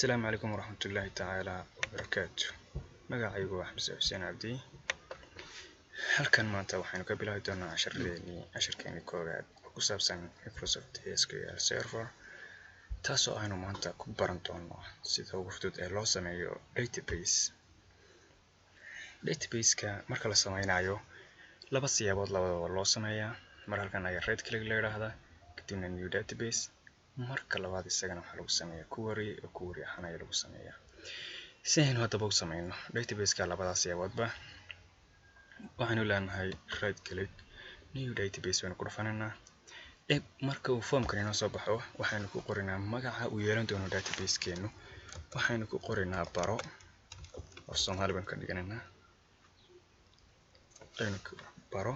Asalaamu calaykum waraxmatullaahi tacaala wabarakaatu. Magacaygu waa Xamse Xuseen Cabdi. Halkan maanta waxaynu ka bilaabi doonaa casharadeenii, casharkeenii koowaad oo ku saabsan Microsoft SQL Server, taasoo aynu maanta ku baran doono sida ugu fudud ee loo sameeyo database. Database-ka marka la sameynayo, laba siyaabood labadaba loo sameeyaa. Mar halkan ayaa right click la yidhaahdaa, kadibna new database. Marka labaad isagana waxaa lagu sameeyaa query, oo query ahaan ayaa lagu sameeyaa. Si aynu haddaba u sameyno database-ka labadaas siyaaboodba, waxaynu leenahay right click, new database baynu ku dhufanaynaa. Marka uu formkan inoo soo baxo, waxaynu ku qorinaa magaca uu yeelan doono database-keenu. Waxaynu ku qorinaa baro, oo Soomaali baynu ka dhiganaynaa. Aynu baro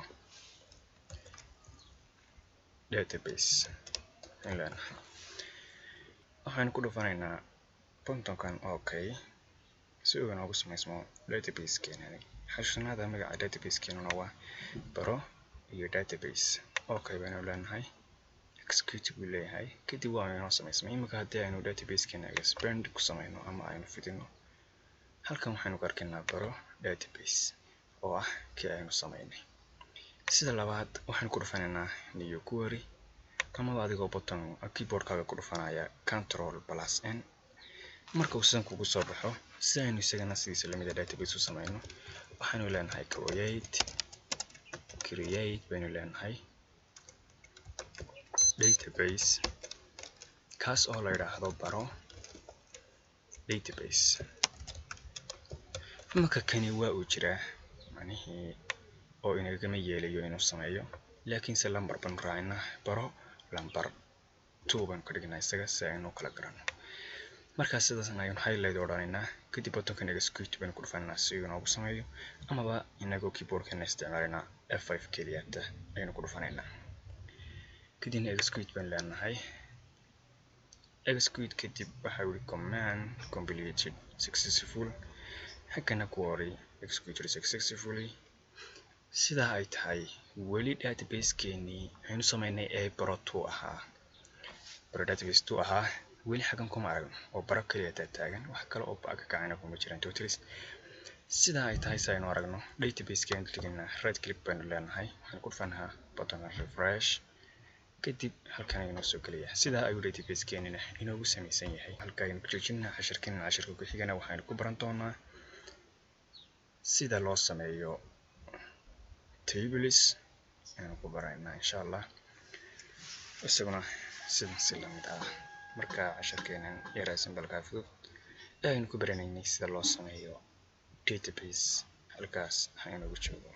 database aynu leenahay. Waxaynu ku dhufanaynaa buttonkan okay, si uu inoogu samaysmo database-keenani. Xasuusnaada, magaca database-keenuna waa baro iyo database. Okay baynu leenahay, execute buu leeyahay, kadib waa inoo samaysmay. Imika haddii aynu database-keena expand ku sameyno ama aynu fidino, halkan waxaynu ku arkaynaa baro database oo ah kii aynu sameynay. Sida labaad, waxaynu ku dhufanaynaa new query, amaba adigoo button keyboardkaaga ku dhufanaya control plus n. Marka uu sidan kugu soo baxo, si aynu isagana sidiisa lamida database u sameyno, waxaynu leenahay create. Create baynu leenahay database, kaas oo la yidhaahdo baro database. Marka kani waa uu jiraa macnihii oo inagama yeelayo inuu sameeyo, laakiinse lambar banu raacinaa, baro lambar two baynu ka dhignaa isaga si aynu kala garano. Markaa sidaasna aynu highlight odhanaynaa, kadib buttonkan execute baynu ku dhufanaynaa si uu inoogu sameeyo, amaba inagoo keyboardkeena isticmaalaynaa F5 keliyata ayaynu ku dhufanaynaa, kadibna execute baynu leenahay. Execute kadib waxa yidhi command completed successful, xaggana query executed successfully. Sidaa ay tahay, weli database-keenii aynu sameynay ee baro two ahaa, baro database two ahaa, weli xaggan kuma aragno oo baro kaliya taa taagan, wax kale oo ba ka kacayna kuma jiraan totals. Sidaa ay tahay, si aynu aragno database-keenu teginaa, right click baynu leenahay, waxaan ku dhufanaa buttonka refresh, kadib halkan ayuu noo soo gelaya. Sidaa ayuu database-keenina inoogu samaysan yahay. Halka aynu ku joojinaa casharkeena. Casharka ku xigana waxaynu ku baran doonaa sida loo sameeyo tables aynu ku baraynaa, insha Allah, isaguna sidan si lamid ah. Marka casharkeenan yaraa simple-kaa fudud ee aynu ku baranaynay sida loo sameeyo database halkaas ha inoogu joogo.